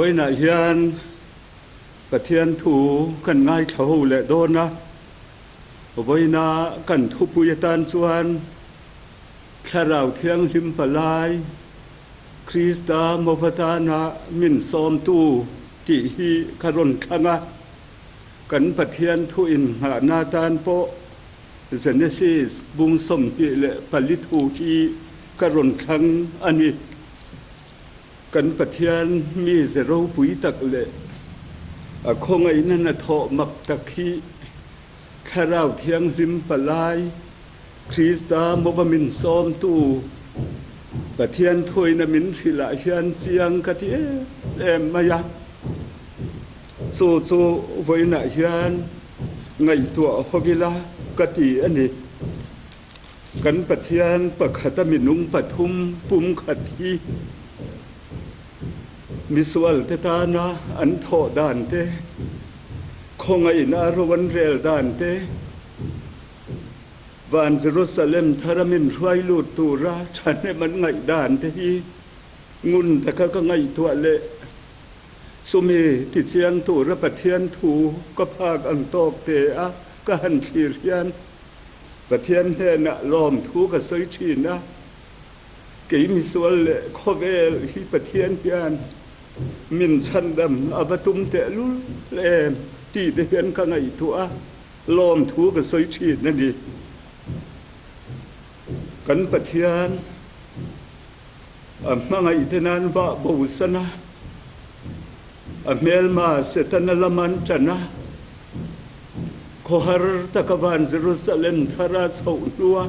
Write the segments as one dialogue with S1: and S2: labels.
S1: Vawiinah hian Pathian thu kan ngaithla ho leh dawn a, vawiina kan thupui atan chuan Thlarau Thianghlim Palai Krista Mawvatana min sawmtu tih hi ka rawn thlang a, kan Pathian thu inngahna atan pawh Genesis bung 24 thu hi ka rawn thlang a ni. Kan Pathian mize ropui tak leh a khawngaihna hnathawh mak tak hi Thlarau Thianghlim Palai, Krista Mova min sawmtu Pathian thuaina min hrilh ah hian chiang ka ti em em mai a. Chu chu vawiinah hian ngaihtuah ho ila ka ti a ni. Kan Pathian pakhata minung pathum pumkhat hi misualte tana an thawh dan te, khawngaihna a ro an rel dan te, van Jerusalem thara min hruai lut tura thahnem an ngaih dan te hi ngun taka ka ngaihtuah leh chumi tichiang tura Pathian thu ka phak ang tawk te a ka han thlir hian Pathian hnenah lawmthu ka sawi thin a, kei misual leh khawvel hi Pathian hian min chhandam a va tum tehlul em tih te hian ka ngaihtuah a, lawmthu ka sawi thin a ni. Kan Pathian a hmangaih te nan vah bosan a, A hmelma Setana lam an ṭan a, khawhar taka van Jerusalem thara chhoh hnua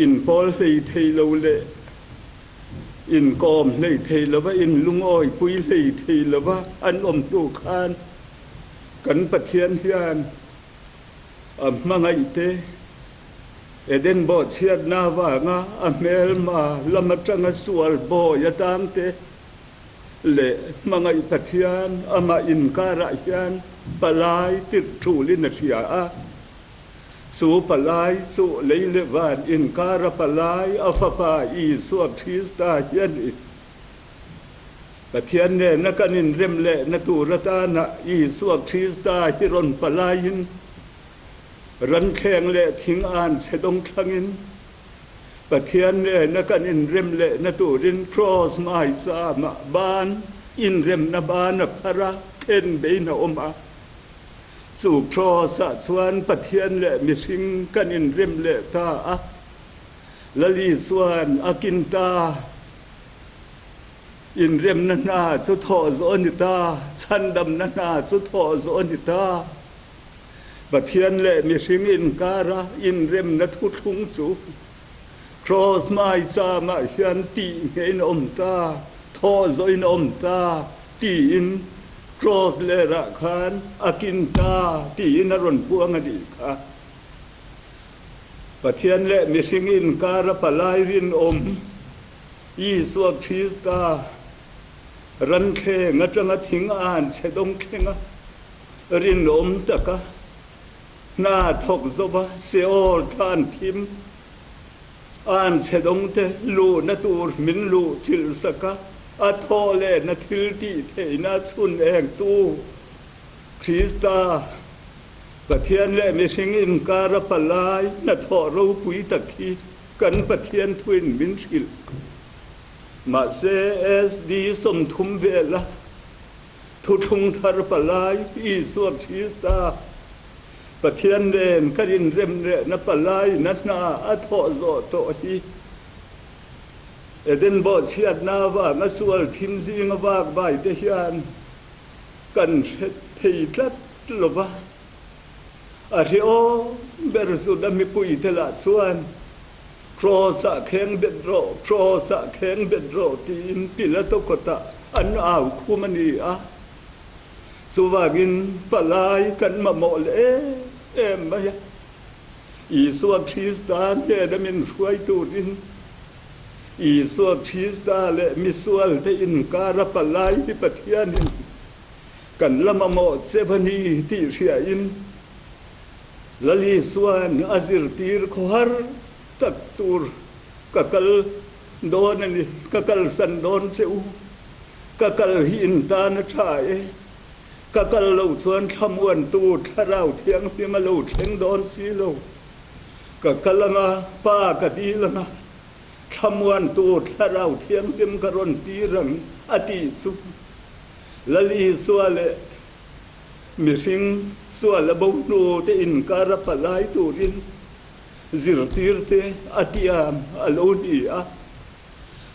S1: inpawl hlei thei lo leh inkawm hlei thei lova inlungawipui hlei thei lova an awm hnu khan kan Pathian hian a hmangaihte Eden bawhchhiatna avanga a hmelma lam aṭanga sual bawi atangte leh hmangaih Pathian amah inkarah hian palai tirh thulin a hria a. Chu palai chu lei leh van inkara palai a Fapa Isua Krista hi a ni. Pathian nena kan inrem lehna tur atana Isua Krista hi rawn palaiin ranthleng leh thing an chhe dawng thlangin Pathian nena kan inrem lehna turin Kraws maichama ban inremna ban a phar a, khen bein a awm a. Chu Kraws-ah chuan Pathian leh mihring kan inrem leh ta a, Lali chuan a kin ta. Inremna hna chu thawh zawh a ni ta, chhandamna hna chu thawh zawh a ni ta. Pathian leh mihring inkara inremna thuthlung chu Kraws maichangah hian tih ngeiin a awm ta, thawh zawhin a awm ta tiin Kraws lerah khan a kin ta tiin a rawn puang a nih kha. Pathian leh mihring inkara palai rinawm Isua Krista ranthleng atanga thing an chhe dawng thleng a, Rinawm taka hna thawk zova Seol than thim an chhe dawngte luhna tur min luh chilh sak a, a thawh lehna thil tih theihna chhun engtu Krista Pathian leh mihring inkara palai hnathawh ropui tak hi kan Pathian thuin min hrilh. Mahse SD 30 vela Thuthlung thar palai Isua Krista, Pathian nen kan inrem lehna palai na hna a thawh zawh tawh hi. Eden bawhchhiatna avanga sual thim zinga vak vai te hian kan hre thei tlat lo va. A hreawm ber Juda mipuite lah chuan Kraws-ah kheng bet rawh, Kraws-ah kheng bet rawh tiin Pilato kawtah an au khum a ni a. Chuvangin palai kan mamawh leh em em mai a. Isua Krista hnena min hruai turin Isua Krista leh misualte inkara palai hi Pathianin kan la mamawh che va ni tih hriain Lali chuan a zirtir khawhar tak tur ka kal dawn a ni, ka kalsan dawn che u. Ka kal hi in tan a tha e, ka kal loh chuan thlamuantu Thlarau Thianghlim a lo thleng dawn si lo. Ka kal anga, Pa ka dil anga, thlamuantu Thlarau Thianghlim ka rawn tir ang a tih chu Lal Isua leh mihring sual a bo hnu te inkar a palai turin zirtirte a tiam a lo ni a.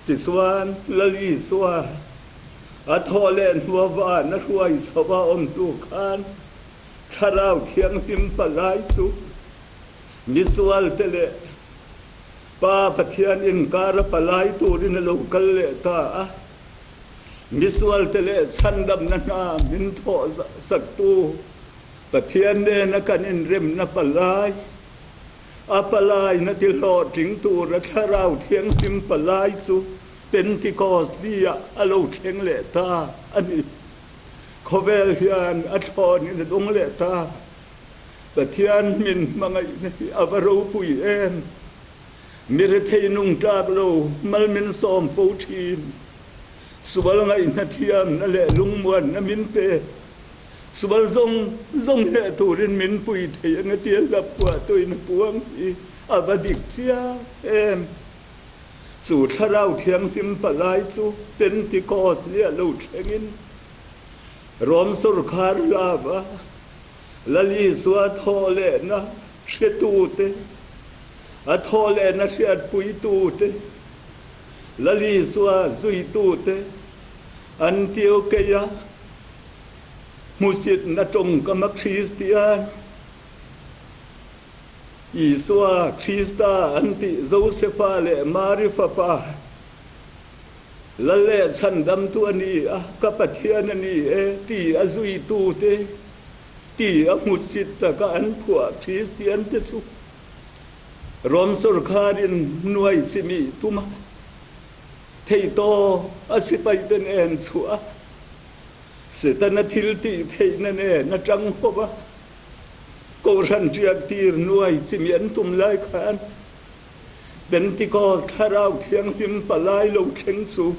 S1: Tichuan, Lal Isua a thawh leh hnua van a hruai chho a awm hnu khan Thlarau Thianghlim palai chu misualte leh Pa Pathian inkar a palai turin a lo kal leh ta a. Misualte leh chhandamna hna min thawh saktu Pathian nena kan inremna palai, A palaina ti hlawhtling tura Thlarau Thianghlim palai chu Pentecost ni-ah a lo thleng leh ta a ni. Khawvel hian a thlawnin a dawng leh ta. Pathian min hmangaihna hi a va ropui em! Mi rethei nung tlak lo mal min sawm fo thin. Sual ngaihna thiamna leh lungmuanna min pe. Sual zawng zawng hneh turin min pui thei anga tia hla phuahtuin a puang hi a va dik chiang em. Chu Thlarau Thianghlim palai chu Pentecost nia lo thlengin Rom sorkar lava Lal Isua thawh lehna hretute, a thawh lehna hriatpuitute, Lal Isua zuitute Antiokeia Hmusitna tawngkama Kristian, Isua Krista an tih Josefa leh Mari fapa, Lal leh Chhandamtu a ni a, ka Pathian a ni e ti a zuitute ti a hmusit taka an phuah Kristiante chu Rom sorkharin nuai chimih tum a theihtawp a sipaite nen chhuah a, Setana thil tih theihna nen a tang ho va, Kohhran ṭiak tir nuai chimi an tum lai khan Pentecost Thlarau Thianghlim palai lo thleng chu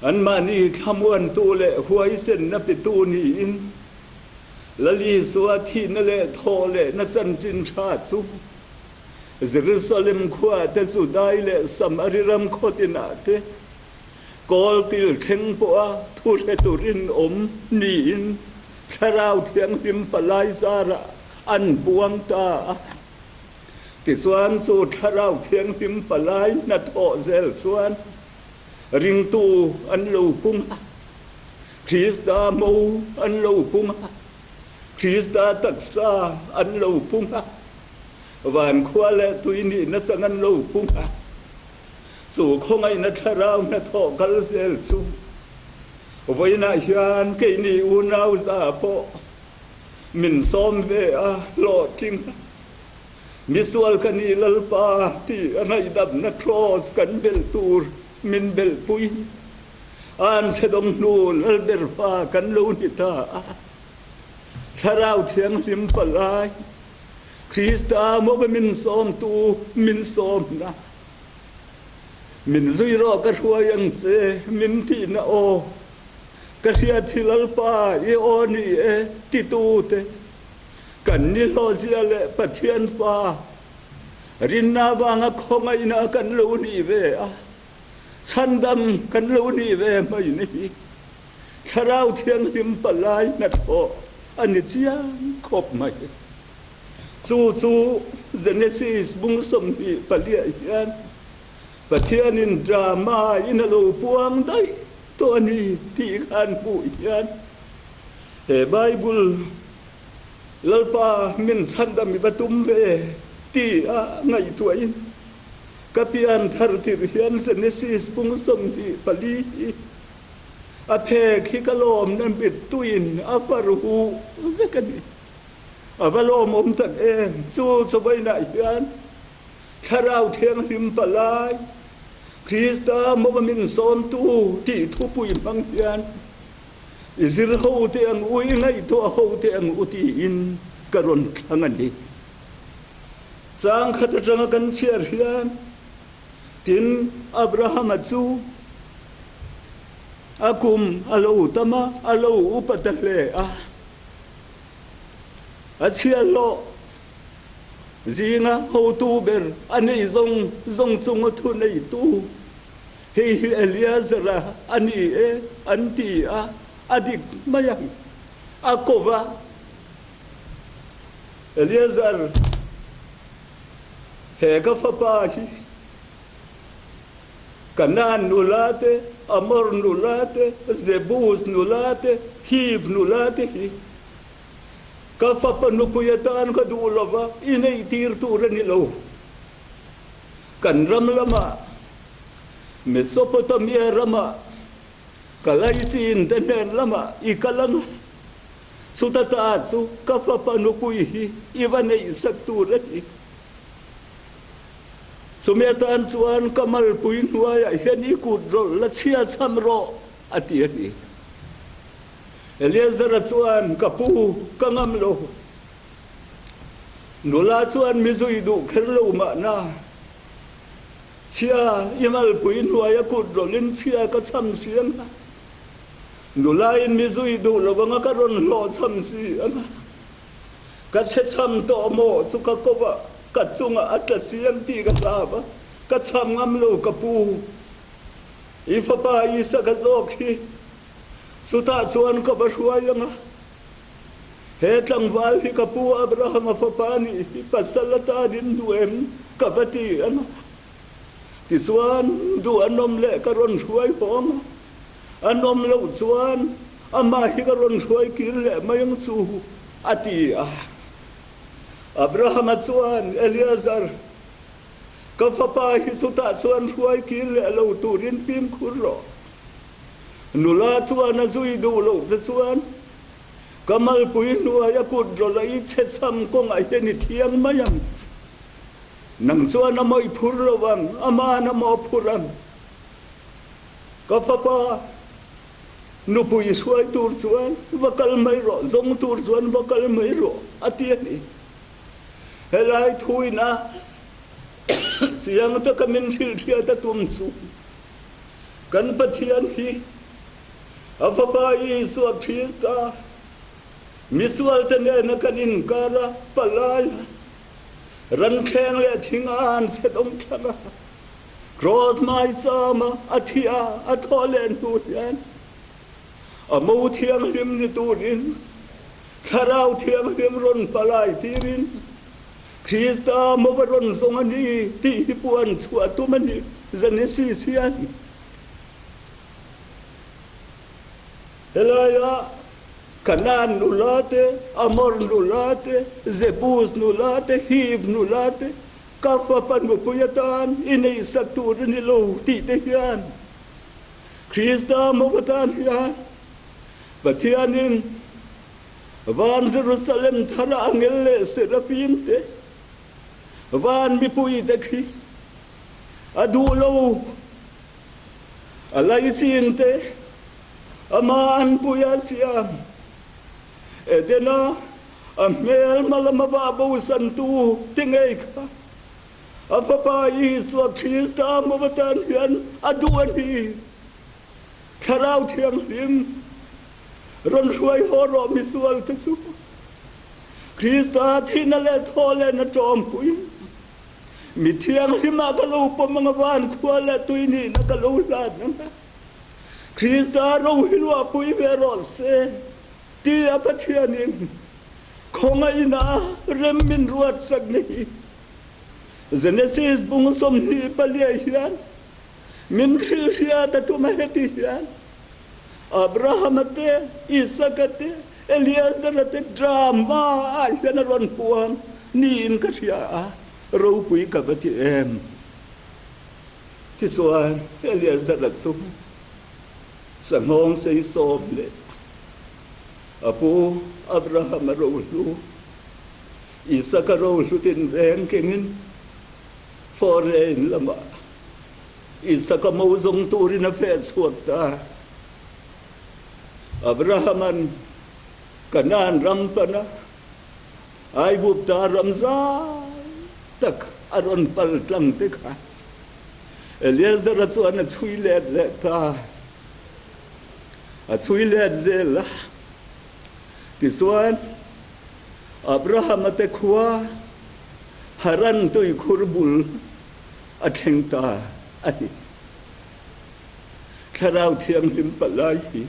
S1: anmahni thlamuantu leh huaisenna petu niin Lal Isua thihna leh thawh lehna chanchin ṭha chu Jerusalem khua te, Judai leh Samari ram khaw tinah te Kawl kil thleng pawha thu hre turin awm niin Thlarau Thianghlim palai zarah an buang ta a. Tichuan chu Thlarau Thianghlim palai hnathawh zel chuan ringtu an lo pung a, Krista mo an lo pung a, Krista taksa an lo pung a, van khua leh tui nihna chang an lo pung a. Chu khawngaihna thlarau hnathawh kal zel chu vawiinah hian keini unau za pawh min sawm ve a, hlawhtling a, misual ka ni Lalpa tih a ngaihdamna kraws kan belh tur min belhpui an chhedawng hnu Lalber fa kan lo ni ta a, Thlarau Thianghlim palai Krista maw min sawmtu min sawmna. Min zui rawh ka hruai ang che, min tihna aw. Ka hriat hi Lalpa i aw ni e titute kan ni hlawhzia leh Pathian fa rinna vanga khawngaihna kan lo nih ve a, chhandam kan lo nih ve mai ni. Thlarau Thianghlim palai hnathawh a ni chiang khawp mai. Chu chu Genesis bung 24ah hian Pathianin drama in a lo puang daih tawh a ni tih khan hmuh hian he Bible Lalpa min chhandam i va tum ve ti a ngaihtuahin ka pian thar tirh hian Genesis bung 24 hi a phek hi ka lawmna mittuin a far huh vek a ni. A va lawmawm tak em! Chu chawbainah hian Thlarau Thianghlim palai, Krista maw min sawmtu tih thupui hmang hian i zir ho teh ang u, i ngaihtuah ho teh ang u tiin ka rawn thlang a ni. Chang khat atanga kan chhiar hian, tin, Abrahama chu. A kum a lo tam a, a lo upa ta hle a. A chhiahhlawh zinga hotu ber a nei zawng zawng chunga thu neitu hei hi Eleazara a ni e an ti a, a dik mai ang. A ko va, Eleazar, he ka fapa hi Kanaan nula te, Amor nula te, Jebus nula te, Hiv nula te hi ka fapa nupui atan ka duh lo va, i neih tir tur a ni lo. Kan ram lamah, Mesopotamia ramah, ka laichin te hnen lamah i kal ang a, chuta ta chu ka fapa nupui hi i va neih sak tur a ni. Chumi atan chuan ka malpui hnuaiah hian i kut rawlh la chhia chham rawh, a ti a ni. Eleazara chuan, Ka pu, ka ngam lo. Nula chuan mi zui duh kher lo mahna, chhia i malpui hnuaia kut rawlhin chhia ka chham si ang a, nulain mi zui duh lo anga ka rawn hlawh chham si ang a. Ka chhechham tawh maw chu ka ko a, ka chungah a tla siam tih ka hlau a, ka chham ngam lo ka pu. I fapa Isaka zawk hi chutah chuan ka va hruai ang a, he tlangval hi ka pu Abrahama fapa nih hi pasal atanin duh em ka va ti ang a. Tichuan duh an awm leh ka rawn hruai haw ang a, an awm loh chuan Amah hi ka rawn hruai kir leh mai ang chu, a ti a. Abrahama chuan, Eleazar, ka fapa hi chutah chuan hruai kir leh lo turin fimkhur rawh. Nula chuan a zui duh loh che chuan, ka malpui hnuaia kut rawlh a i chhechham kawngah hian i thiang mai ang. Nang chuan a mawih phur lo ang, ama'n a mawh phur ang. Ka fapa, Nupui hruai tur chuan va kal mai rawh, zawng tur chuan va kal mai rawh, a ti a ni. Helai thuina chiang taka min hrilhhriat a tum chu kan Pathian hi a Fapa Isua Krista misualte nena kan inkar a, palai a, ranthleng leh thing a an chhe dawng thlang a, Cross maichama a thi a, a thawh leh hnu hian a mo thianghlim ni turin Thlarau Thianghlim rawn palai tirin Krista mo va rawn zawng a ni tih hi puan chhuah tum a ni, Genesis hian. Helaia Kanaan nula te, Amor nula te, Jebus nula te, Hiv nula te, Ka fapa nupui atan i neihsak tur a ni lo tih te hian Krista mawk atan hian Pathianin van Jerusalem thara angel leh serafim te van mipui te khi a duh lo a laichin te ama anpui a siam Edena A hmelma lama vah bosantu ti ngei kha a Fapa Isua Krista maw atan hian a duh a ni. Thlarau Thianghlim rawn hruai haw rawh misual te chu Krista thihna leh thawhlen a tawmpui. Mi thianghlimah ka lo pawm ang a van khua leh tui nihna ka lo hlan ang a. Krista ro hi luahpui ve rawh se. Ti a Pathianin khawngaihna rem min ruatsak ni hi Genesis bung 24 hian min hrilhhriat a tum a heti hian Abrahama te, Isaka te, Eliezera te drama ah hian a rawn puang niin ka hria a, ropui ka va ti em. Tichuan Eliezera chu sanghawng sei sawm leh A pu Abraham a rohlu, Isaka rohlu tinreng kengin foreign lamah Isaka mo zawng turin a feh chhuak ta. Abrahama'n Kanaan ram pana Aigupta ram zau tak a rawn pal tlang te kha Eliezera chuan a chhui let leh ta. A chhui let zel a. Tichuan, Abrahama te khua Haran tuikhur bul a thleng ta a ni. Thlarau Thianghlim palai hi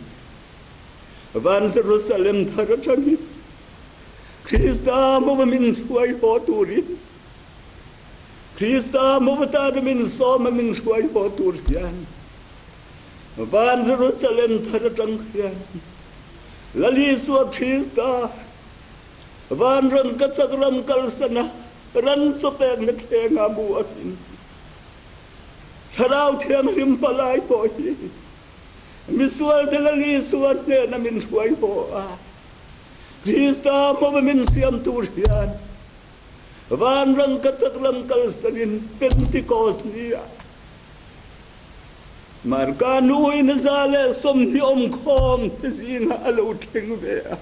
S1: van Jerusalem thar atangin Krista hmuva min hruai haw turin Krista hmuva tana min sawma min hruai haw tur hian Van Jerusalem thar atang hian Lal Isua Krista vanram ka chak ram kalsana ran chaw pekna thleng ah bu a hmin. Thlarau Thianghlim palai pawh hi misual te Lal Isua hnena min hruai haw a, Krista hmawva min siam tur hian vanram ka chak ram kalsanin Pentecost ni ah Marka nuin 120 awmkhawm te zingah a lo thleng ve a.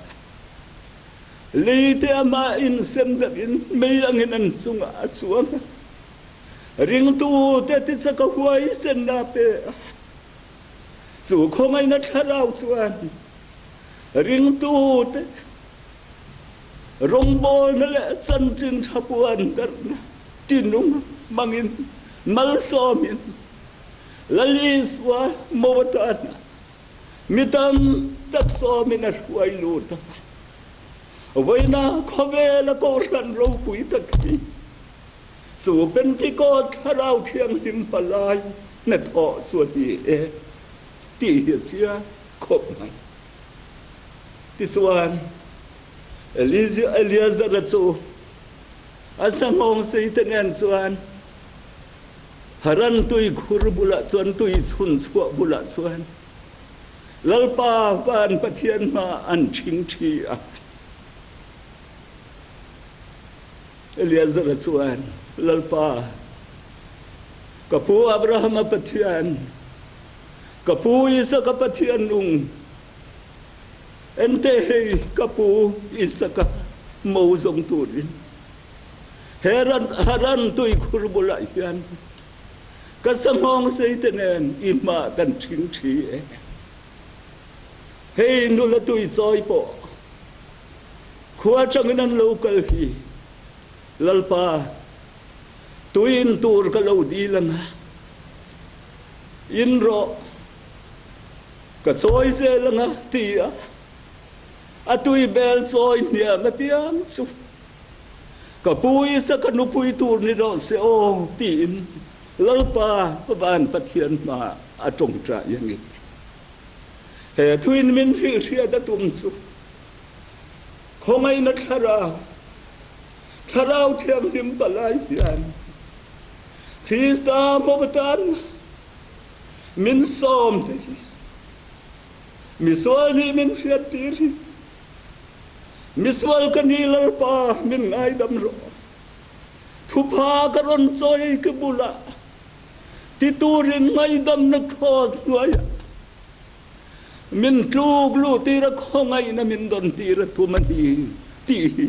S1: Lei te amah insem darhin mei angin an chungah a chuang a. Ringtu te tichak a huaisen a pe a. Chu khawngaihna thlarau chuan ringtu te rawngbawlna leh chanchin tha puan darhna tinung hmangin malsawmin Lal Isua mo atana mi tam tak sawmin a hruai lut a. Vawiina khawvela Kohhran ropui tak hi chu Pentecost Thlarau Thianghlim palai hnathawh chu a ni e tih hi a chiang khawp mai. Tichuan, Eleazar-a chu a sanghawng seite nen chuan Haran tui khur bulah chuan tui chhun chhuah bulah chuan Lalpa van Pathian hma an ṭhing ṭhi a. Eleazar-a chuan, Lalpa, ka pu Abrahama Pathian, ka pu Isaka Pathian nung, Ente hei ka pu Isaka mo zawng turin he Haran tuikhur bulah hian ka sanghawng seite nen i hmah kan ṭhing ṭhi e. Hei nula tui chawi pawh khua ṭangin an lo kal hi Lalpa tuin tur ka lo dil anga in rawh. Ka chawi zel anga ti a, a tui bel chawi hniam apiang chu ka pu Isaka nupui tur ni rawh se aw tiin Lalpa van Pathian hmaah a tawngtai a ni. He thuin min hrilhhriat a tum chu khawngaihna thlarau, Thlarau Thianghlim palai hian Krista hmawk atan Min sawm te hi misual nih min hriat tir hi misual ka ni Lalpa min ngaidam rawh thupha ka rawn chawi ka bulah ti turin ngaidamna cross hnuaiah min tluk luh tir a khawngaihna min dawn tir a tum a ni tih hi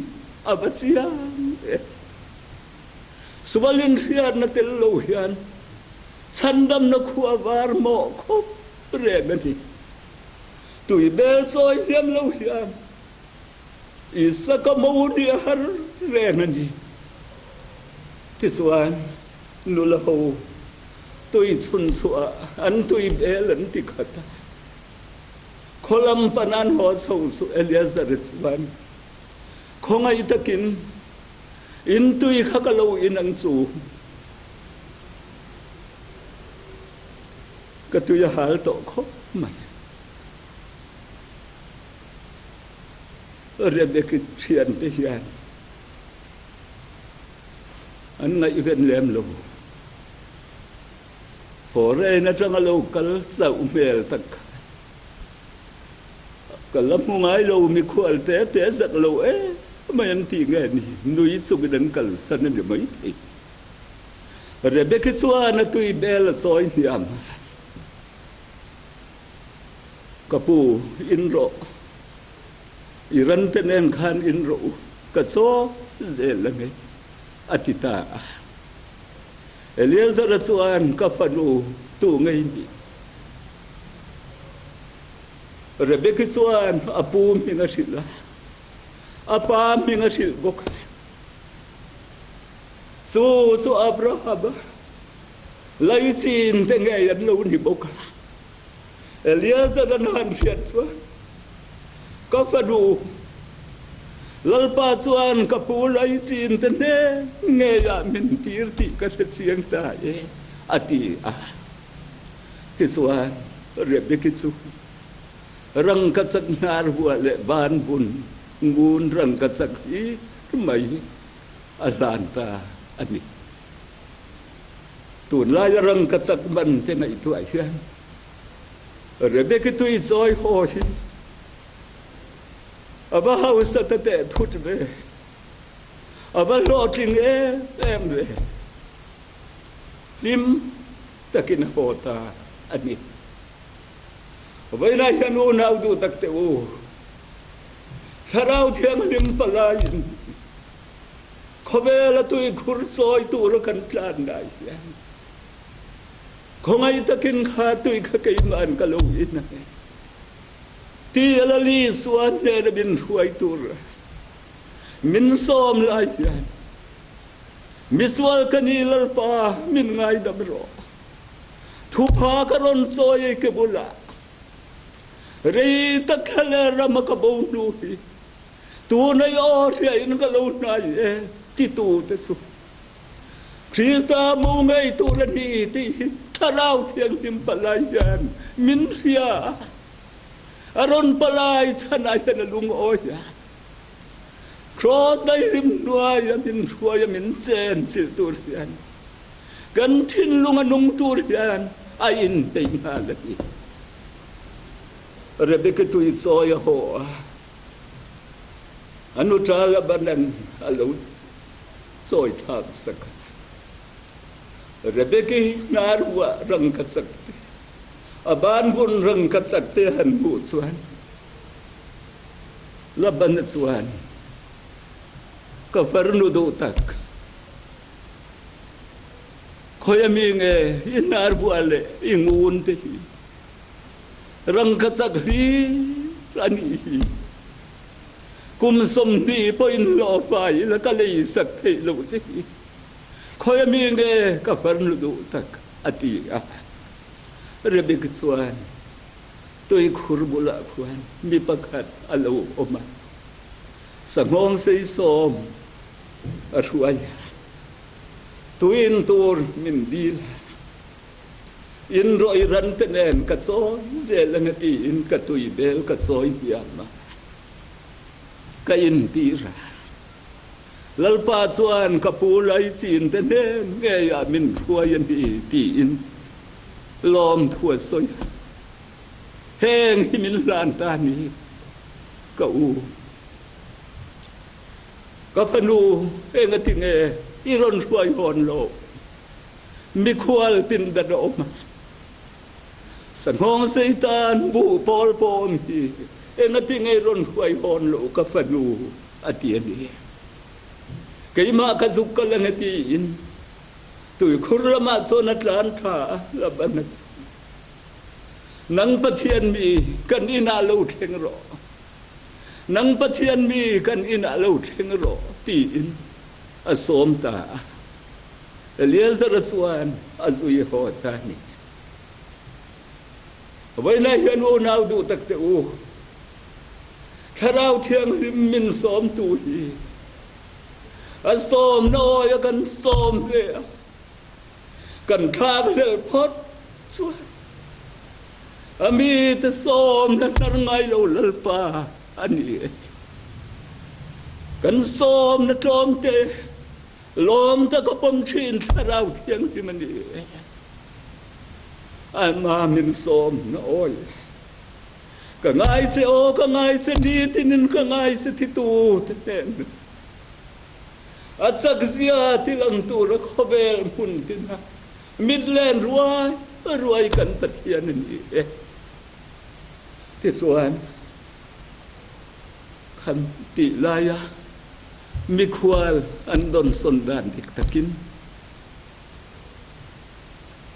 S1: a va chiang em. Sual inhriatna tel lo hian chhandamna khua var mawh khawp reng a ni. Tui bel chawi hliam lo hian Isaka mo nih a har reng a ni. Tichuan, nula ho tui chhun chhuah an tui bel an ti khat a. Khaw lam pan an haw chho chu Eleazar chuan khawngaih takin In tui kha ka lo in ang chu. Ka tui a hal tawh khawp mai. Rebeki thiante hian an ngaihven lem lo. Foreign atanga lo kal chauh hmel tak kha Ka la hmu ngai lo, mikhual te te zak lo em mai an tih nge ni, nui chungin an kalsan a ni maithei. Rebeki chuan a tui bel a chawi hniam a, Ka pu, in rawh, i ran te nen khan in rawh u, ka chaw zel ang e, a ti ta a. Eleazara chuan, Ka fanu, tu ngei ni? Rebeki chuan a pu hming a hrilh a, a pa hming a hrilh bawk a. Chu chu Abrahama laichin te ngei an lo ni bawk a. Eliezer an han hriat chuan, Ka fanu, Lalpa chuan ka pu laichin te hnen ngeiah min tir tih ka hre chiang ta e, a ti a. Tichuan, Rebeki chu rangkachak hnar vuah leh ban bun ngun rangkachak hlir mai a hlan ta a ni. Tunlaia rangkachak man te ngaihtuah hian Rebeki tui chawi haw hi a va hausa ta teh thut ve, a va hlawhtling em em ve. Hlim takin a haw ta a ni. Vawiinah hian unau duh tak teh u, Thlarau Thianghlim palaiin khawvela tuikhur sawi tura kan tlan lai hian khawngaih takin kha tui kha keima'n ka lo in ang e ti a Lal Isua hnena min hruai tur min sawm lai hian Misual ka ni Lalpa min ngaidam rawh. Thupha ka rawn sawi ei ke bulah rei tak thla leh rama ka bo hnu hi tuna i aw hriain ka lo hnai e titu te chu Krista mu ngei tur a ni tih hi Thlarau Thianghlim palai hian min hria a, a rawn palai chhanah hian a lungawi a. Kraws daihlim hnuaia min hruaia min chen chilh tur hian kan thinlung a nung tur hian a inpeih nghal a ni. Rebecca tui chawi a haw a, a nuṭa Laban-a'n a lo chawi thlak sak a. Rebecca-i hnar vuah rangkachak te, a ban bun rangkachak te han hmuh chuan Labana chuan, Ka farnu duh tak, khawi a mi nge i hnar buah leh i ngun te hi rangkachak hlir a nih hi. Kum 20 pawhin hlawh fai ila ka lei sak theih loh che hi. Khawi a mi nge ka farnu duh tak? a ti a. Rebekah chuan, Tuikhur bulah khuan mi pakhat a lo awm a, sanghawng seisawm a hruai a, tuin tur min dil a, in rawih ran te nen ka chawi zel ang a tiin ka tui bel ka chawi hniam a, ka intir a. Lalpa chuan ka pu laichin te hnen ngeiah min hruai a ni tiin lawmthu a sawi a. Heng hi min hlan ta ni ka u. Ka fanu eng a ti nge i rawn hruai hawn lo? Mikhual pindan a awm a. Sanghawng Seitan buh pawl pawh awm hi eng a ti nge i rawn hruai hawn lo ka fanu? A ti a ni. Keimah ka zuk kal ang e tiin tuikhur lamah chuan a tlan tha a, Labana chu, Nang Pathian mi kan inah lo thleng rawh, nang Pathian mi kan inah lo thleng rawh, tiin a sawm ta a. Eleazara chuan a zui haw ta a ni. Vawiinah hian unau duh tak teh u, Thlarau Thianghlim min sawmtu hi a sawmna awi a kan sawm hle a, kan thlak hlel phawt chuan a mite sawmna hnar ngai lo Lalpa a ni e. Kan sawmna tlawmte lawm taka pawm thin Thlarau Thianghlim a ni e. Ama min sawmna awi. Ka ngai che aw, ka ngai che nitinin ka ngai che thitu te hnen a chak zia ti lang tura khawvel hmun tina mit len ruai ruai kan Pathian a ni e. Tichuan, khan tih laia mikhual an dawnsawn dan dik takin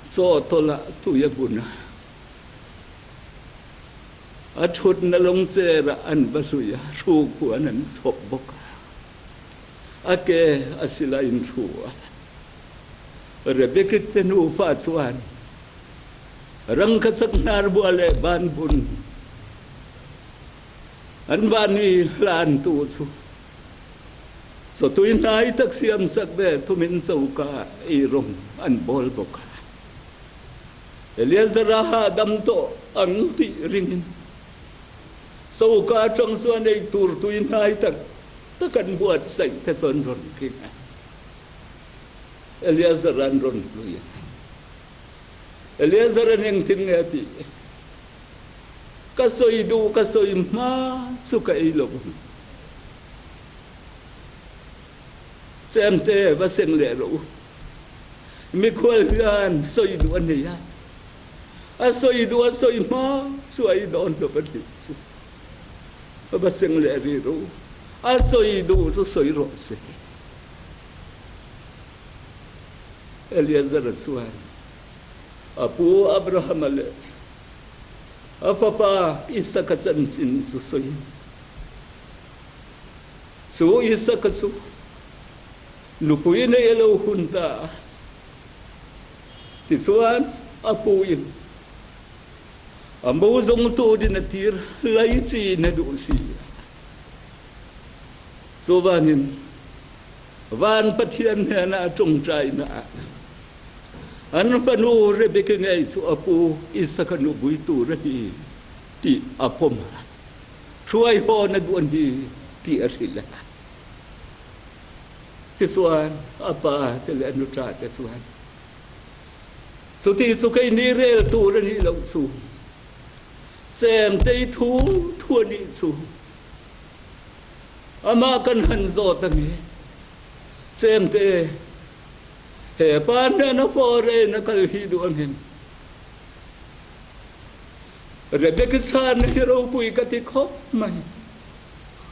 S1: chaw tawlah tui a bun a. A ṭhutna lung cherah an va hlui a, hruk puan an chhawp bawk a. A ke a silai in hru a. Rebeki te nufa chuan rangkachak hnarbua leh banbun an mahni hlantu chu chawtui hnai tak siamsak ve thumin choka eirawng an bawl bawk a. Eleazara hahdam tawh ang tih ringin choka atang chuan eitur tui hnai tak tak an buatsaih te chuan rawn keng a. Eleazara an rawn hlui a. Eleazara'n engtin nge a tih? Ka sawi duh ka sawi hma chu ka ei lo ang. Chemte va seng leh rawh u. Mikhual hian sawi duh a nei a, a sawi duh a sawi hma chu a ei dawn lo a tih chu. Va seng leh rih rawh u. A sawi duh chu sawi rawh se. Eleazara chuan a pu Abrahama leh a fapa Isaka chanchin chu sawiin, Chu Isaka chu nupui nei a lo hun ta a, tichuan a puin a mo zawng turin a tir lai chiin a duh si a. Chuvangin Van Pathian hnenah a tawngtaina ah an fanu Rebekah ngei chu a pu Isaka nupui tur a ni tih a pawm a, hruai hawn a duh a ni tih a hrilh a. Tichuan a pa te leh a nuṭa te chuan, Chuti chu keini rel tur a nih loh chu, chemtei thu thu a nih chu. Amah kan han zawt a ni. Chemte, he pa hnena foreign a kal hi duh angin Rebecca chhanna hi ropui ka ti khawp mai.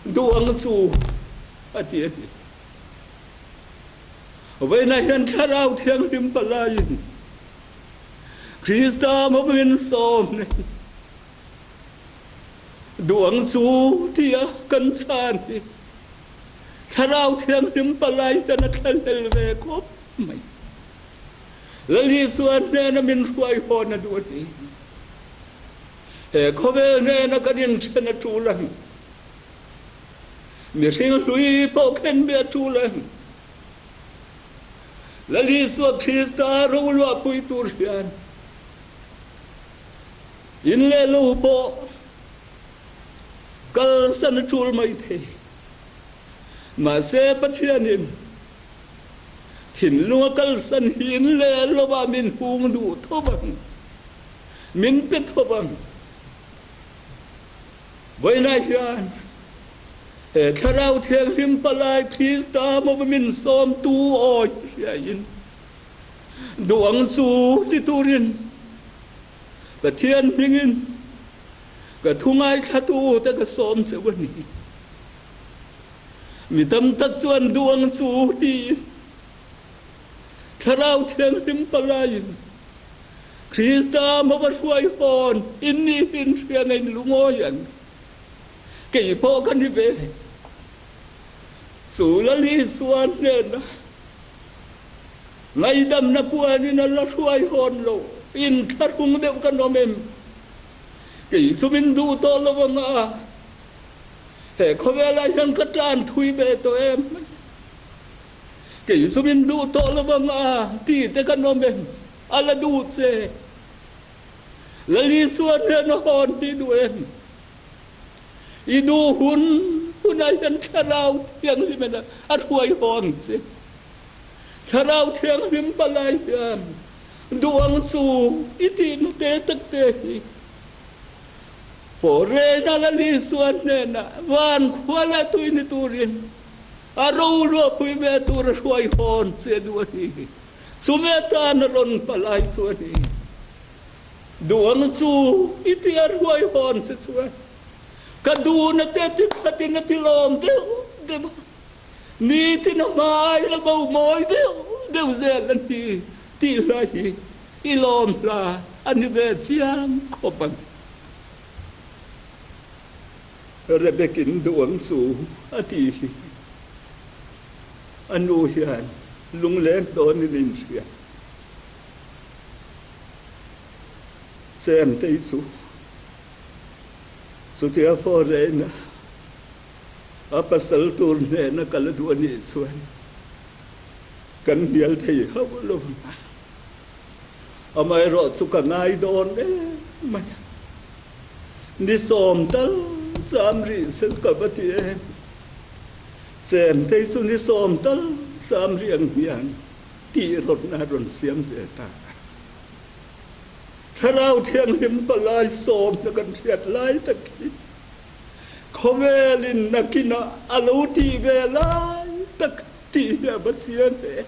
S1: Duh ang chu a ti a ni. Vawiinah hian Thlarau Thianghlim palaiin Krista hmawmin sawm nei. Duh ang chu tia kan chhan hi Thlarau Thianghlim palai hian a thlahlel ve khawp mai. Lal Isua hnena min hruai hawn a duh a ni. He khawvel hnena kan inthen a tul ang. Mihring hlui pawh khen ve a tul ang. Lal Isua Krista roluahpui tur hian In leh lo pawh kalsan a tul mai thei. Mahse Pathianin thinlung a kalsan hi in leh lovah min hung duh tho vang, min pe tho vang. Vawiinah hian he Thlarau Thianghlim palai Krista maw min sawmtu awi hriain duh ang chu ti turin Pathian hmingin ka thu ngaithlatu te ka sawm cheu a ni. Mi tam tak chuan duh ang chu tiin Thlarau Thianghlim palaiin Krista hmava hruai hawn in nih hin hria ngei lungawi ang. Kei pawh ka ni ve. Chu Lal Isua hnenah Ngaihdamna puanin a la hruai hawn lo. Inthlahrung deuh kan awm em? Kei chu min duh tawh lo ang a, he khawvelah hian ka tan thui ve tawh em? Kei chu min duh tawh lo ang a ti te kan awm em? A la duh che. Lal Isua hnen a hawn hi duh em? I duh hun hunah hian Thlarau Thianghlim a hruai hawn che. Thlarau Thianghlim palai hian duh ang chu i tihna te tak te hi Foreign a Lal Isua hnenah van khua leh tui ni turin a roluahpui ve tur a hruai hawn che duh a ni. Chumi atan a rawn palai chu a ni. Duh ang chu i tih a hruai hawn che chuan ka duhna te tikhatin a tilawm deuh deuh a. Nitin a hmai la bo mawi deuh deuh zel a ni tih hla hi i lawm hla a ni ve chiang khawp ang. Rebekin duang chu a ti hi a nu hian lungleng dawnin a inhria. Chemtei chu chutia foreign-a a pasal tur hnena kal a duh a nih chuan kan hnial thei hauh lo vang a, amaherawh chu ka ngai dawn em mai a, ni sawm tal cham rih sel ka va ti em, chemtei chu ni sawm tal cham rih ang hian tih rawtna a rawn siam ve ta a. Thlarau Thianghlim palai sawmna kan hriat lai tak hi khawvelin nakinah a lo tih ve lai tak tih hi a va chiang hle.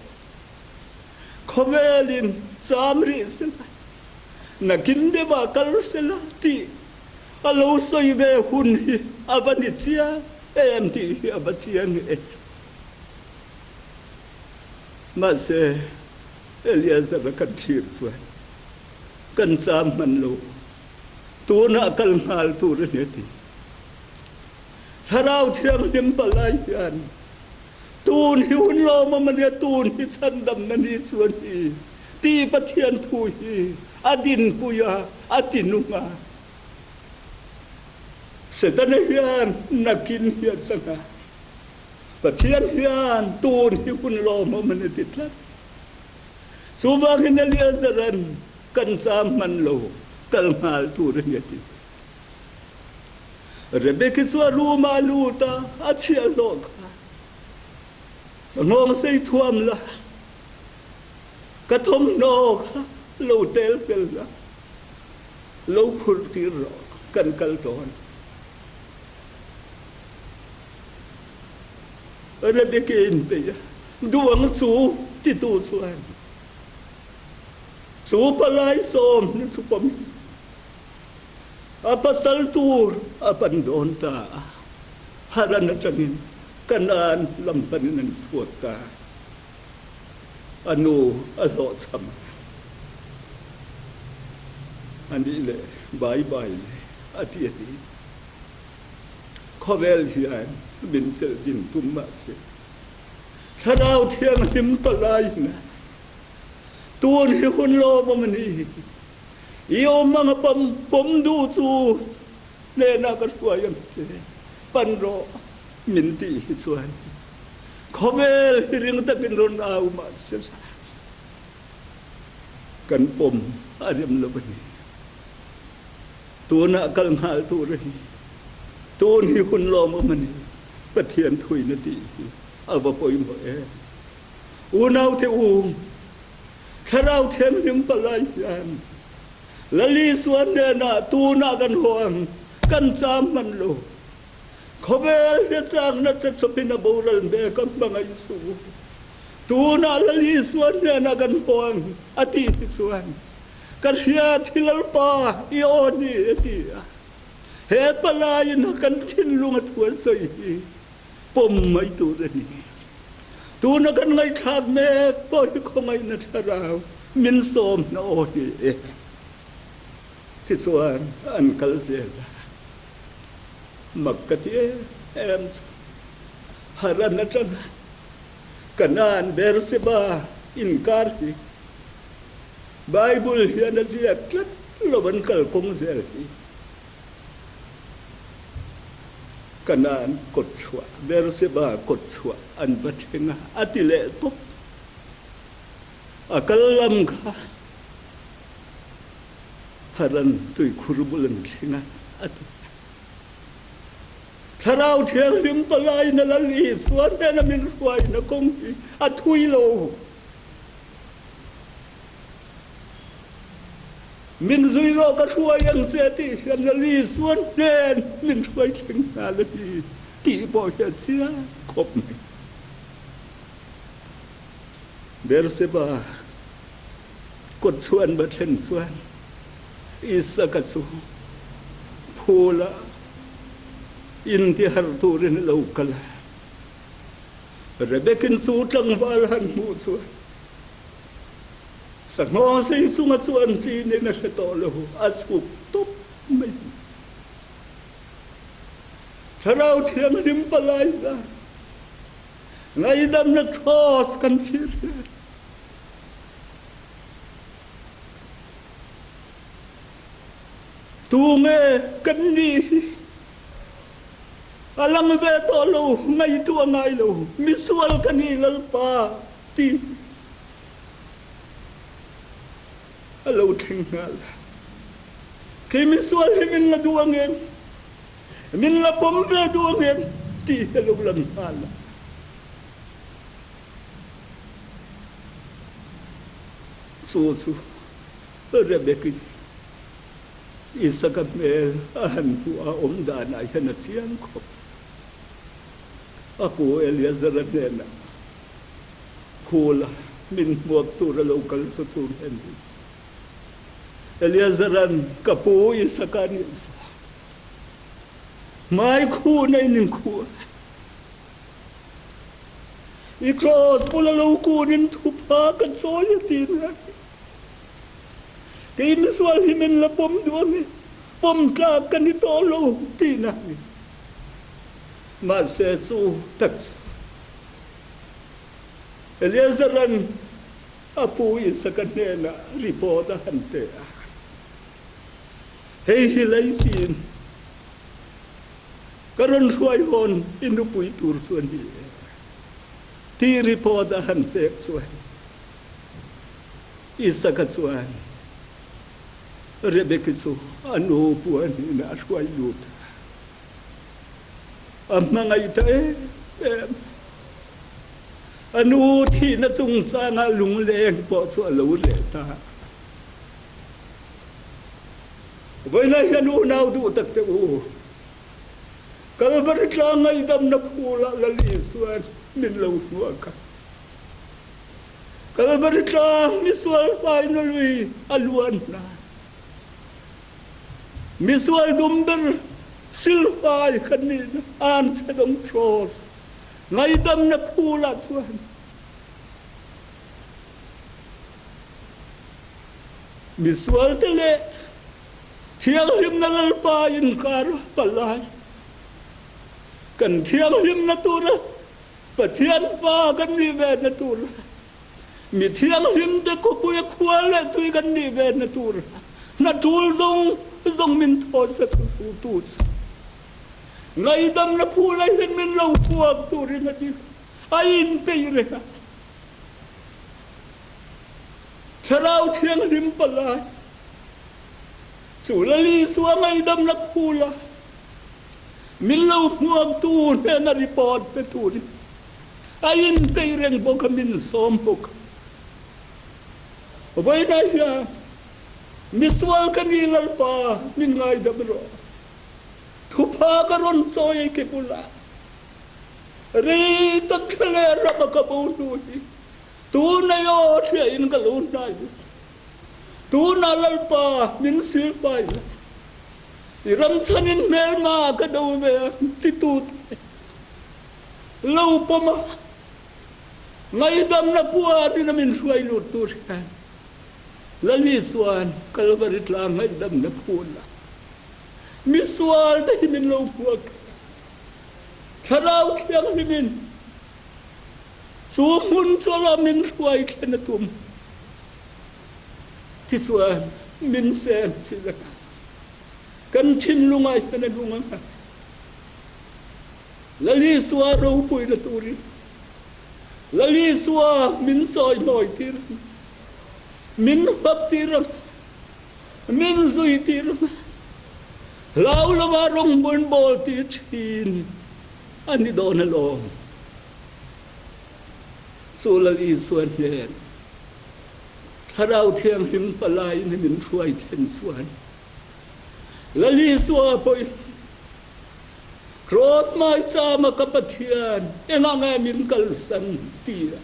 S1: Khawvelin cham rih sela, nakin deuhah kal sela tih a lo sawi ve hun hi a va ni chiang em tih hi a va chiang em. Mahse, Eleazar-a kan thlir chuan kan cham hman lo, tunah kal nghal tur a ni a ti. Thlarau Thianghlim palai hian tun hi hun lawmawm a nia, tun hi chhandamna ni chu a ni tih Pathian thu hi a dinpui a, a tinung a. Setana hian nakin hi a chang a, Pathian hian tun hi hun lawmawm a ni ti tlat. Chuvangin Eleazaran kan cham hman lo kal nghal tur a ni a ti. Rebeki chu a room ah a lut a, a chhiahhlawh kha Sanghawng sei thuam la, ka thawmhnaw kha lo tel fel la, lo phurh tir rawh, kan kal dawn. Rebeki inpeih a, duang chu titu chuan chu palai sawm ni chu pawm in a pasal tur a pan dawn ta a, Haran atangin Kanaan lam panin an chhuak ta, a nu a hlawhchham a, a nih leh bai bai le a ti a ni. Khawvel hian min chelh din tum mah se, Thlarau Thianghlim palai in tun hi hun lawmawm a ni. I awm anga pawm pawm duh chu hnenah ka hruai ang che, pan rawh min tih hi chuan khawvel hi ring takin rawn au mah se la, kan pawm a rem lo a ni. Tunah kal nghal tur a ni. Tun hi hun lawmawm a ni. Pathian thuina tih hi a va pawimawh em. Unaute u, Thlarau Thianghlim palai hian Lal Isua hnenah tunah kan haw ang, kan cham hman lo. Khawvel hi chakna che chawpin a boral mek a, hmangaih suh u. Tunah Lal Isua hnenah kan haw ang a tih hi chuan Ka hria thi Lalpa i aw ni a ti a. He palaiin a kan thinlung a thu an sawi hi pawm mai tur a ni. Tuna kan ngaihthlak mek pawh hi khawngaihna thlarau min sawmna aw ni e. Tichuan an kal zel a, mak ka ti em em chu Haran atanga Kanaan Beerseba inkar hi Bible hian a ziak tlat lo an kalkawng zel hi Kanaan kawtchhuah, Beerseba kawtchhuah an va thleng a, a ti leh tawp. A kal lam kha Haran tuikhur bul an thleng a, a ti. Thlarau Thianghlim palaina Lal Isua hnena min hruaina kawng hi a thui lo. Min zui rawh ka hruai ang che tih hian Lal Isua hnen min hruai thleng nghal a ni tih pawh hi a chiang khawp mai. Beerseba kawt chhuan va thlen chuan Isaka chu phul ah intiharh turin a lo kal a. Rebekin chu tlangval han hmuh chuan Sanghawng sei chunga chuan chin in a hre tawh lo, a chhuk tawp mai. Thlarau Thianghlim palai hna, ngaidamna cross kan phir hian tunge kan nih hi a lang ve tawh lo, ngaihtuah ngai lo, misual ka ni Lalpa ti a lo thleng nghal. Khi misual hi min la duh ang em? Min la pawm ve duh ang em? Tih hi a lo lang nghal a. Chu chu Rebeki Isaka hmel a han hmuh a awm danah hian a chiang khawp. A pu Eliazara hnenah Phula min hmuak tur a lo kal chu tur hian ni. Eliazaran ka pu Isaka nih sa hmai khuh na in in khuh a. I cross bula lo kun in thupha ka sawi a ti na. Kei misual hi min la pawm duh a mi, pawm tlak ka ni tawh lo ti na ni. Mahse chu tak chu Eliazaran a pu Isaka hnenah report a han pe a, Hei hi Laisin, ka rawn hruai hawn i nupui tur chu a ni e, tih report a han pek chuan Isaka chuan Rebeki chu a nu pu a hnenah a hruai lut a. A hmangaih ta em em. A nu thihna chungchangah lungleng pawh chu a lo reh ta. Vawilah hian unau duh tak teh u, Kalvari tlang ngaihdamna phulah Lal Isuan min lo hnuak a. Kalvari tlang misual faina lui a luan hna. Misual dum ber silfai kha nihna anchhe dawng cross ngaidamna phulah chuan misual te leh thianghlimna Lalpa inkar a palai kan thianghlimna tura Pathian pa kan nih ve na tura Mi thianghlim te khawpui a khua leh tui kan nih ve na tur hna ṭul zawng zawng min thawhsak tu chu ngaihdamna phu lai hian min lo phuak turin a ding a inpeih reng a. Thlarau Thianghlim palai chu Lal Isua ngaihdamna phu lai min lo hmuaktu hnena report pe turin A inpeih reng bawk a, min sawm bawk a. Vawiinah hian misual ka ni Lalpa min ngaidam rawh. Thupha ka rawn chawi ei ke bulah rei tak thla leh ram a ka bo hnu hi tunei aw hriain ka lo hnai lut. Tunah Lalpa min silfai la, i ram chhanin hmelma ka do ve ang titute. Lo pawm a, ngaihdamna puanin a min hruai lut tur hian Lal Isua'n Kalvari tlang ngaihdamna phun a, misual te hi min lo hmuak thei a. Thlarau Thianghlimin chu hmun chu la min hruai thlen a tum. Tichuan min chen chilh a, kan thinlungah hian a nung ang a. Lal Isua ropuina turin Lal Isua min chawimawi tir ang, min fak tir ang, min zui tir ang. Hlau lova rawngbun bawl tir thin a ni dawn alawm. Chu Lal Isua hnen Thlarau Thianghlim palaiin min hruai thlen chuan Lal Isua pawhin Cross maichama ka Pathian engah nge min kalsan ti a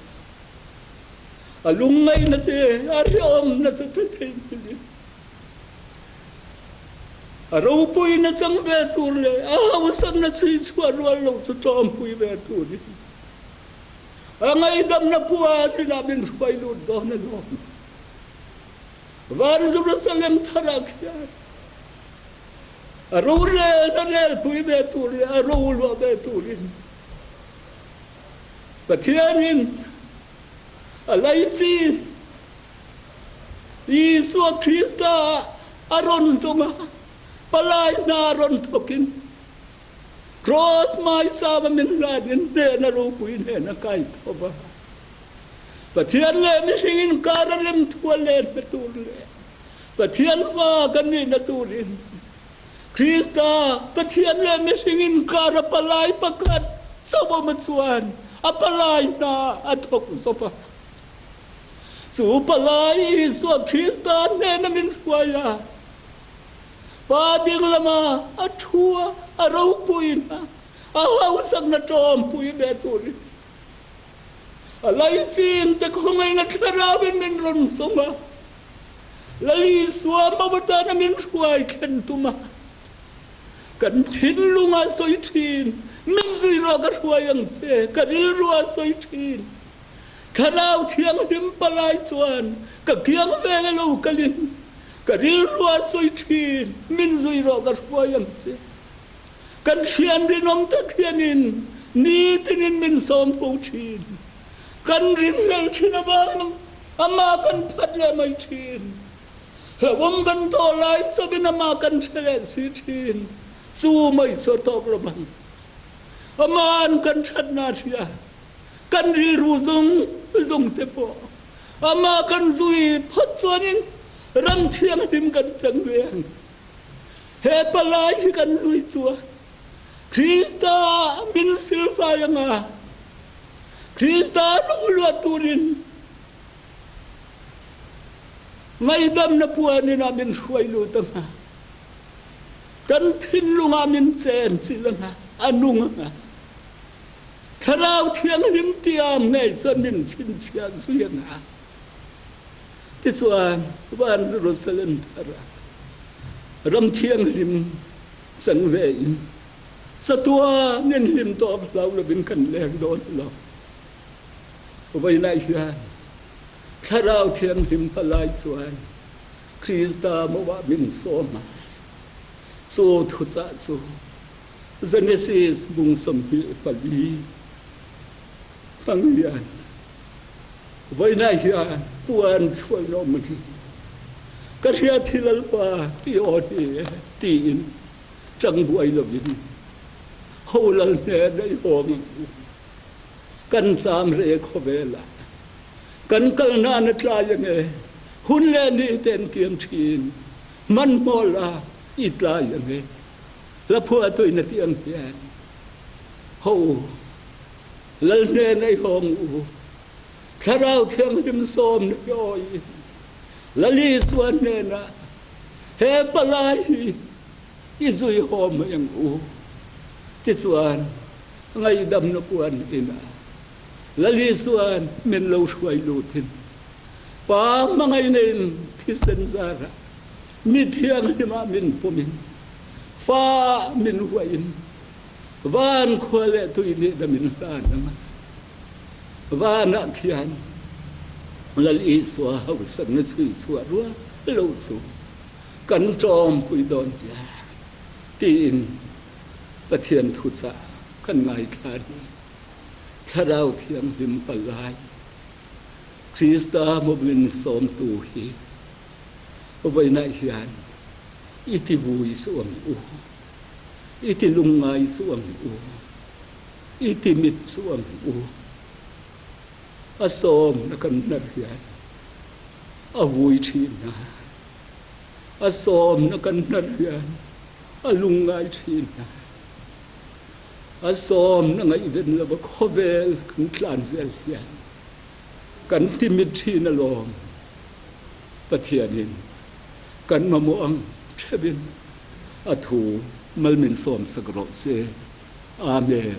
S1: a lungngaihna te a hrehawmna chu the thei hmilin a ropuina chang ve tur leh a hausakna chhui chhuah rual lo chu tawmpui ve turin a ngaihdamna puan inah min hruai lut dawn alawm. Van Jerusalem tharah khian. A rorelna relpui ve tur leh a roluah ve turin Pathianin a laichin Isua Krista a rawn zawng a, palai hna rawn thawkin Kraws hmaisama min hlanin hnehna ropui hnehna kai tho va. Pathian leh mihring inkar a rem thu a lenna tur leh Pathian fa kan nihna turin Krista, Pathian leh mihring inkar a palai pakhat chauh awm chuan a palai hna a thawk zawk a. Chu palai Isua Krista hnena min hruai a, Pa ding lama a thu a, a ropuina, a hausakna tawmpui ve turin a laichin te khawngaihna thlarauin min rawn sawm a, Lal Isua mo atana min hruai thlen tum a, kan thinlunga sawi thin, min zui rawh ka hruai ang che, ka rilrua sawi thin, Thlarau Thianghlim palai chuan ka kiang vel a lo kalin, Ka rilrua sawi thin, min zui rawh ka hruai ang che. Kan thian rinawm tak hianin nitinin min sawm fo thin. Kan rinhlel thin avangin amah kan phat leh mai thin. Hlauhawm kan tawh lai chawpin amah kan hre leh si thin. Chu mai chu a tawk lo vang. Ama'n kan thatna hria, kan rilru zawng zawng te pawh Amah kan zui phawt chuanin ram thianghlim kan chang ve ang. He palai hi kan zui chuan Krista min silfai anga Krista lu luat turin ngaihdamna puanin ah min hruai lut anga kan thinlungah min chen chilh anga a nung anga Thlarau Thianghlim tiang ngei chuan min chhinchhiah zui a ngah. Tichuan, van Jerusalem thar ah ram thianghlim cang ve in chatuan in hlim tawk hlau loin kan leng dawn lo. Voinai hian Thlarau Thianghlim palai chuan Krista mawah min sawm a, cu thucah cu Genesis bung 24 hmang hian voina hian puan chuainom ni ka hria thi lalpa ti aw ni tiin ṭang buai loin ho lal hnen a i hawng ang u. Kan caam re khawvel ah kan kal na na tlai ange hun le ni ten kiam ṭhin hmanhmawh la i tlai ange. Hla phuahtu in a ti ang hian, Ho u, Lal hnen ei hawng u, Thlarau Thianghlim sawm na hi awi in, Lal Isua hnenah he palai hi i zui haw mai ang u. Tichuan, ngaihdamna puan inah Lal Isua'n min lo hruai lutin, Pa hmangaihna in thisen zarah Mi thianghlim ah min pum in fa min huah in van khua le tui nih dah min hlan anga van ah khian Lal Isua hausak na chui chuah rua lo cu kan ṭawmpui dawn tiah tiin Pathian thucah kan ngaithla ni. Thlarau Thianghlim palai Krista min sawmtu hi Vawiinah hian i ti vui suh ang u, i ti lungngai suh ang u, i ti mit suh ang u. A sawmna kan hnar hian a vui thin a, a sawmna kan hnar hian a lungngai thin a, a sawmna ngaihven lova khawvel kan tlan zel hian kan ti mit thin alawm. Pathianin kan mamawh ang theuhin a thu mal min sawmsak rawh se. Amen.